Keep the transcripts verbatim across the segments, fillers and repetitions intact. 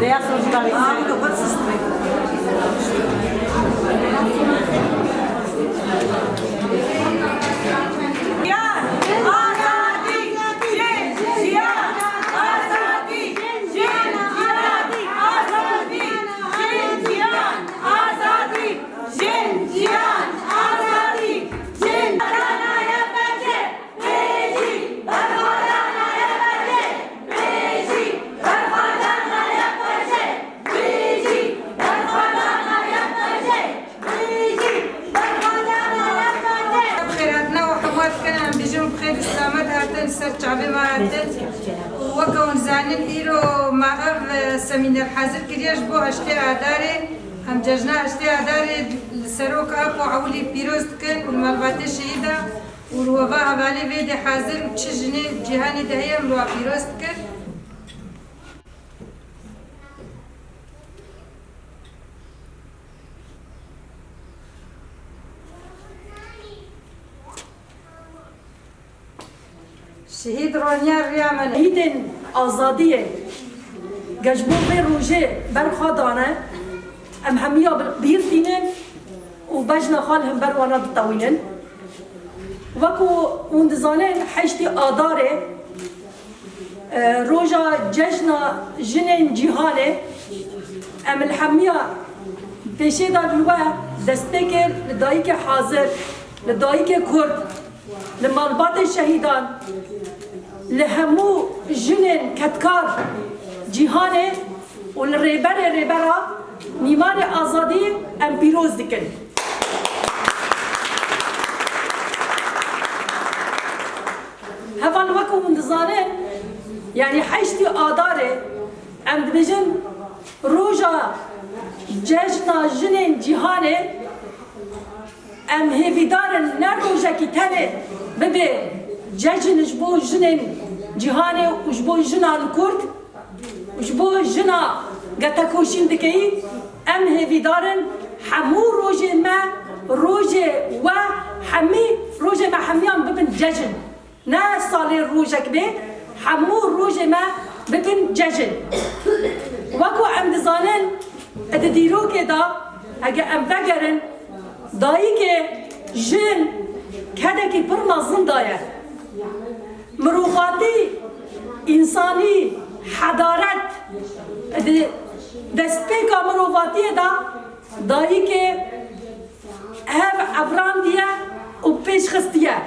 Beyaz sonuçlar. Azadî, jin, jiyan, azadî, jin, jiyan, azadî, jin, jiyan, azadî, jin, jiyan, azadî, jin. Bi xêr hatina we hemû dikin, em bijîn bi xêr û selamet hatin, ser çavê me hatin. Û weke hûn zanin, îro me ev, e, semîner hazir kiriye ji bo heştê Adarê. Em cejna heştê Adarê li Serok Apo Ewilî pîroz dikin û li malbatê şehîda û li weva hevalê vê dê hazir û çi jinê cîhanê de heye em li wa pîroz dikin. Şehîd Roniya riya me ne. Hîdên azadiyê ge ji bo vê rojê ber xwe dane, em hemiya bi-, bîr tînin û bejna xwe li hember wana ditewînin. Wekû hûn dizanin, heştê Adarê, e, roja cejna jinên cîhanê, em li hemiya pêşê de li we destpêkê li dayikê hazir, li dayikê Kurd, li malbatê şehîdan, li hemû jinên kedkar cîhanê û li rêberê rêbera mîmarê azadî em pîroz dikin. Heval, wekî hûn dizanin, yanî heştê Adarê em dibêjin roja cejna jinên cîhanê. Em hêvîdar in ne rojekî tenê bibe cejn ji bo jinên cîhanê û ji bo jinan Kurd û ji bo jina ge tekoşîn dikeyî. Em hêvîdar in hemû rojên me rojê we hemî, rojê me hemiyan bibin cejn. Ne salê rojek bê, hemû rojê me bibin cejn. Wekû em dizanin, di dîrokê de, hege em vegerin, dayikê jin kedekî pir mezin daye. Mirovatî, însanî, hedaret, di destpêka mirovatiyê de dayikê hev evrandiye û pêş xistiye.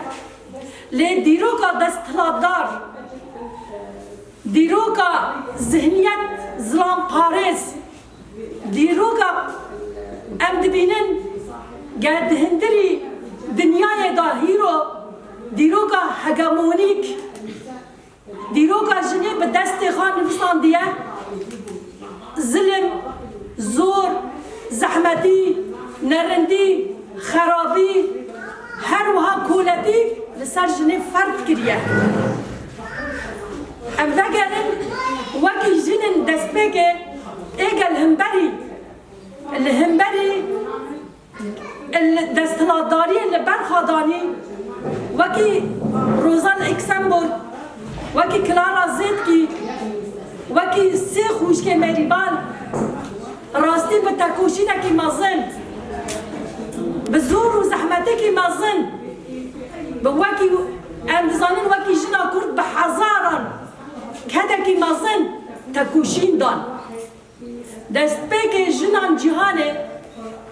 Lê dîroka desthilatdar, dîroka zihniyet zilamparêz, dîroka em dibînin ge di hundirî dinyayê de hîro dîroka hegemonîk, dîroka jinê bi destê xwe nivîsandiye, zilim, zor, zehmetî, nerindî, xerabî, her wiha koletî li ser jinê ferz kiriye. Em vegerin wekî jinên destpêkê êgel hemberî, li hemberî li desthilatdariyê li ber xwe danî, wekî Rosa Luxemburg, wekî Clara Zetkin, wekî sê xwişkê Merîval, rastî bi tekoşînekî mezin, bi zor û zehmetekî mezin, bi wekî, em dizanin, wekî jina Kurd bi hezaran kedekî mezin tekoşîn dan. Destpêkê jinan cîhanê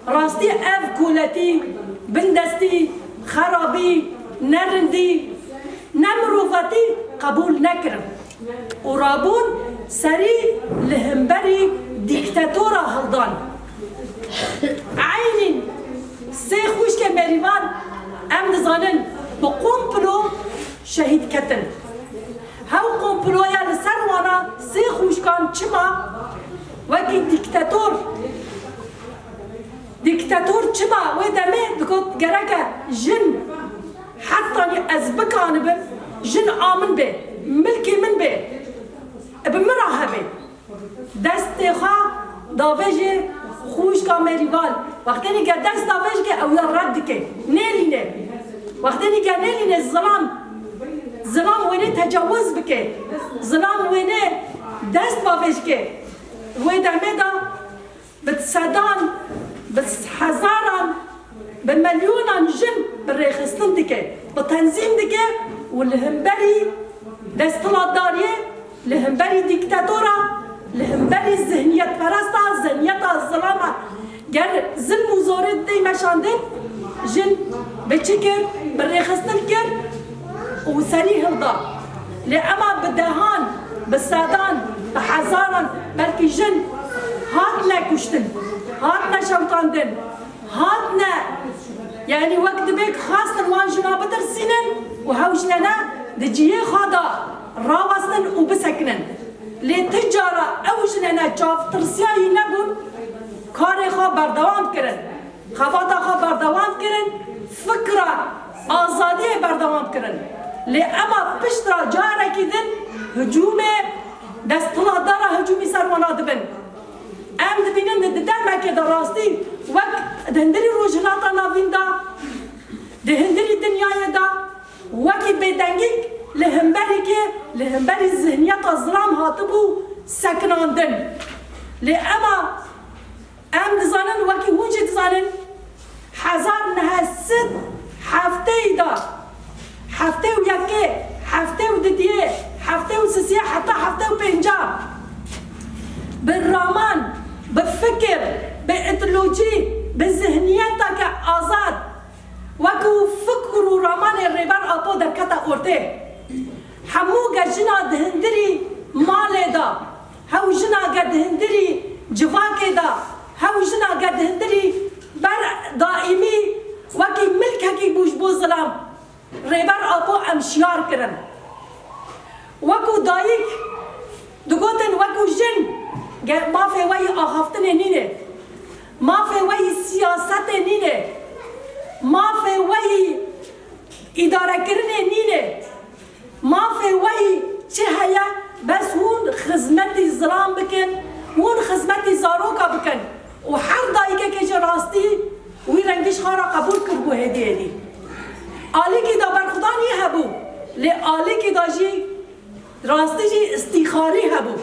rastî ev koletî, bindestî, xerabî, nerindî, nemirovatî qebûl nekirin û rabûn serî li hemberî dîktatora hildan. Eynîn sê xwişkê Merîvan em dizanin bi komplo şehîd ketin. Hew komploya li ser wana sê xwişkan çima wekî dîktator, dîktator çima wê demê digot gereke jin hetanî ez bikanibim, jin a min bê, milkê min bê, bi min re hebe. Destê xwe davêjê xwişka Merîval. Wextênî ke dest davêjike ew ya red dike. Nêlîne. Wextê nîke nelîne zilam, zilam wêne tecawuz bike, zilam wêne dest bavêj ke. Wê demê de bi sedan, bi hezaran, bi milyonan jin bi rêxistin dike, bi tenzîm dike û li hemberî desthilatdariyê, li hemberî dîktatora, li hemberî zihniyetperesta, zihniyeta zilama. Ger zilm û zorê tê meşandin, jin bi çi kir, bi rêxistin kir û serî hilda. Lê ema bi dehan, bi sedan, bi hezaran belkî jin hatine kuştin, hatine şewitandin, hatine, yanî wek dibê xwestin wan jina bitirsînin û hew jinene di cihê xwe de rawestin û bisekinin. Lê ti cara ew jinene çavtirsiyayî nebûn, karê xwe berdewam kirin, xebata xwe berdewam kirin, fikra azadiyê berdewam kirin. Lê ema pişt re carekî din hicûmê desthilatdara hicûmî ser wana dibin. Em dibînin di demekê de rastî wek di hundirî Rojhilata Navîn de, di hundirî dinyayê de wekî bêdengî li hemberî kê, li hemberî zihniyeta zilam hatibû sekinandin. Lê ema em dizanin, wekî hûn jî dizanin, hezar neh sed hefteyî de, heftê û yekê, heftê û didiyê, heftê û sisiyê heta heftê û pênca bi raman, bi fikir, bi îdeolojî, bi zihniyeteke azad, wekû fikr û ramanê Rêber Apo derkete ortê. Hemû ge jina di hundirî malê de, hew jina ge di hundirî civakê de, hew jina ge di hundirî ber daîmî wekî milkekî bû ji bo zilam. Rêber Apo em şiyar kirin. Wekû dayik digotin, wekû jin, ge mafê we yî axaftinê nîne, mafê we yî siyasetê nîne, mafê we yî îdarekirinê nîne, mafê we yî çi heye, bes hûn xizmetî zilam bikin, hûn xizmetî zaroka bikin. Û her dayikekê ji rastî wî rengî ji xwe re qebûl kiribû hêdî hêdî. Alîkî de berxwedanî hebû, lê alîkî de jî rastî jî îstîxarî hebû.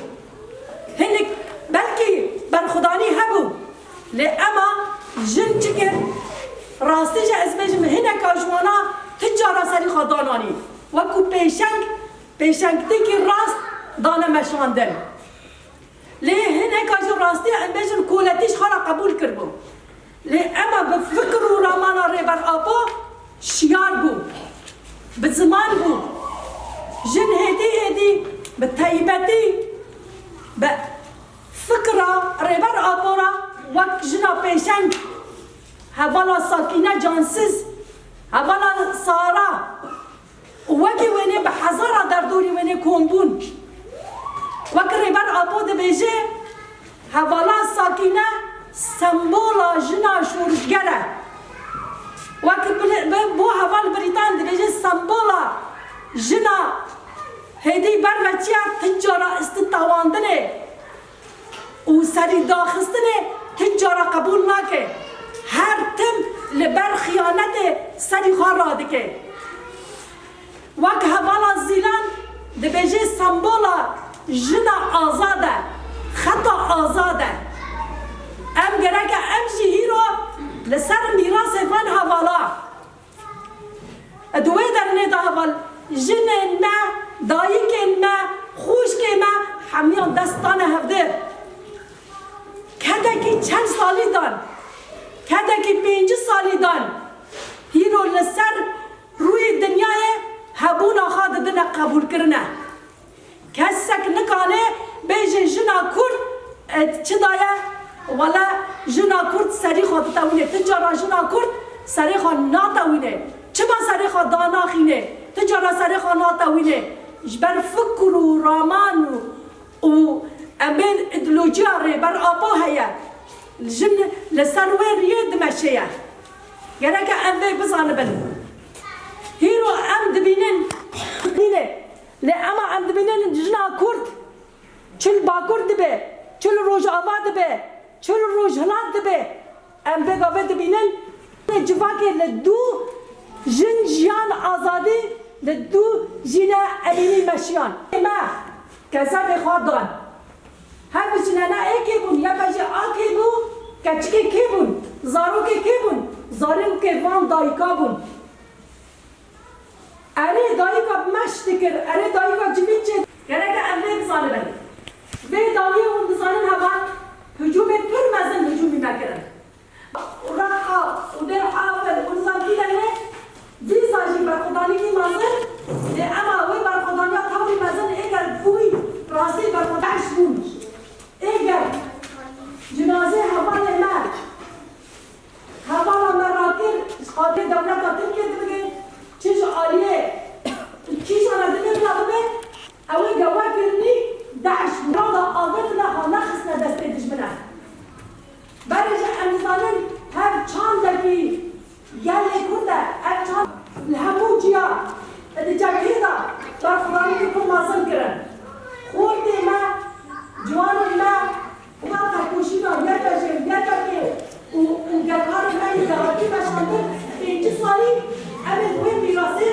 Hinek belkî berxwedanî hebû, lê ema jin çi kir? Rastî jî ez bêjim, hineka ji wana ti cara serî xwe dananî. Wekû pêşeng, pêşengtîkî rast dane meşandin. Lê hineka ji rastî em bêjin koletî ji xwe re qebûl kiribû. Lê ema bi fikr û ramana Rêber Apo şiyar bû, bi ziman bû. Jin hêdî hêdî bi taybetî bi fikra Rêber Apo re wek jina pêşeng, hevala Sakîne Cansiz, hevala Sara, û wekî wênê bi hezara derdorî wênê kom bûn. Wek Rêber Apo dibêje, hevala Sakîne sembola jina şorişger e. Wek bile-, bi-, bo heval Brîtan dibêje sembola jina hêdî ber ve çi ye, ti cara îstitewandinê û serîdaxistinê ti cara qebûl nake. Her tim li ber xiyanetê serî xwe radike. Wek hevala Zîlan dibêje sembola jina azad e, xeta azad e. Em gereke em jî hîro li ser mîrasê van hevala Di wê dernê de heval, jinên me, dayikên me, xwişkê me hemiyan dest dane hevdê. Kedekî çend salî dan, kedekî pêncî salî dan, hîro li ser rûyê dinyayê hebûna xwe didine qebûlkirine. Kesek nikane bêje jina Kurd, e, çi daye? Wele jina Kurd serî xwe ditewîne. Ti cara jina Kurd serê xwe natewîne. Çima serê xwe danaxîne? Ti cara serê xwe natewîne. Ji ber fikr û raman û, û em bên îdeolojiya Rêber Apo heye. Jin li ser wê riyê dimeşeye. Gereke em vê bizanibin. Hîro em dibînin, dibîne. Lê ema em dibînin jina Kurd çi li Bakur dibe, çi li Rojava dibe, çi li Rojhilat dibe, em vê gavê dibînin civakê li dû Jin, jiyan, azadî li dû jîne Emînî meşiyan. Me kezebê xwe dan. Hev jinene ê kê bûn, YPJ a kê bû, keçikê kê bûn, zarokê kê bûn, zarokê van dayika bûn. Erê dayika meş dikir, erê dayika civîn çê. Gereke em vê bizanibin. Vê dawiyê hûn dizanin heval hicûmê pir mezin hicûmî me kirin. Reha û Dêr Hafir û nizam kî de ne, dîsa jî berxwedanîkî mezin, lê ema wê berxwedaniya tewrî mezin ê ger bûyî rastî berxwedan bûn. Ê ger cinazê hevalê me, hevala me rakir, ji xatirê dewleta Tirkiyê dibigê, çi ji aliyê kîjan re divê bila bibe, ew ê gewa kirinî DAIŞ bû. Ew da avêtine xwe nexistine destê dijmine. Berê jî em dizanin her çandekî gelê Kurd e, ev çand li hemû ciya di cebhê de berxwedaniyê pir mezin kirin. Xortê me, ciwanên me, û tekoşîna YPJ, YPG û, û gekarên me yê dehatî meşandin, pêncî salî em ê wê mîrasê